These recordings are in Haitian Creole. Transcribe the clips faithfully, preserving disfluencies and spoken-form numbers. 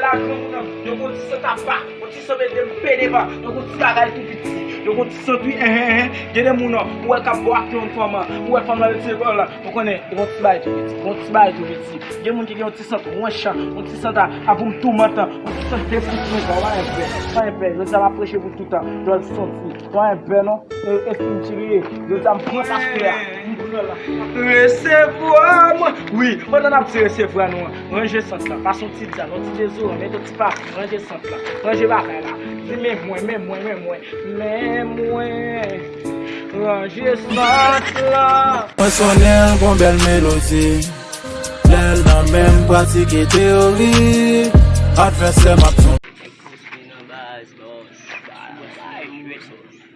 La granmoun nan, yo gon ti sant apa, yon ti sant ede m pede pa, yo gon ti bagay tou piti, yo gon ti sant wi, enhen, enhen. Gen de moun nan, ou wè k ap bwake yon fanm, ou wè fanm nan retire kòl la, ou konnen, yo gon ti bagay tou piti, gon ti bagay tou piti. Gen moun ki gen yon ti sant wonch, yon ti sant a, a pou m toumant, yon ti sant de pous men, pa yon pè, pa yon pè, jodi a m ap preche pou toutan, djòl santi, pa yon pè non. Espirityè, yo di a m pran pastè a. Resevwa mwen. Wi, pandan n ap di resevwa nou an, ranje sant lan. Pase yon ti dyal, yon ti dezoran, mete yon ti pafim, ranje sant lan. Ranje bagay la. Di men mwen, men mwen, men mwen, men mwen. Ranje sant lan. Mwen sonnen l gon bèl melodi. Lè l nan men m pratike teyori. Advèsè m ap fon.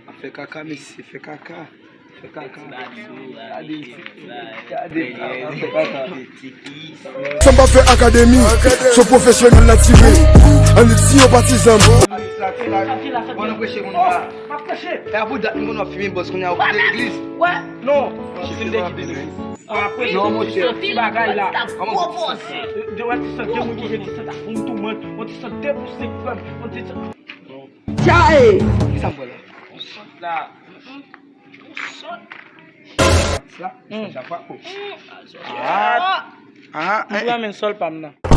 Ap fè kaka, mesye, fè kaka. Fè kaka. Gade, gade, ap fè kaka. Sa m pa fè akademi, se pwofesyonèl la tire. Ann di yo patizan m. Mwen nan preche moun la. E a pou dat m konn w ap fimen bòs kounye a ou kite legliz. Non, si m te kite legliz. Mwen ap preche ti bagay la. De wè ti sant, gen moun ki gen ti sant a pou m toumant, yon ti sant de pou senk frè m, yon ti sant. Kisa m wè la? Yon sant la. Yon sant. Sa, sa pa ko. Ah, ah, m renmen sòl pa m nan.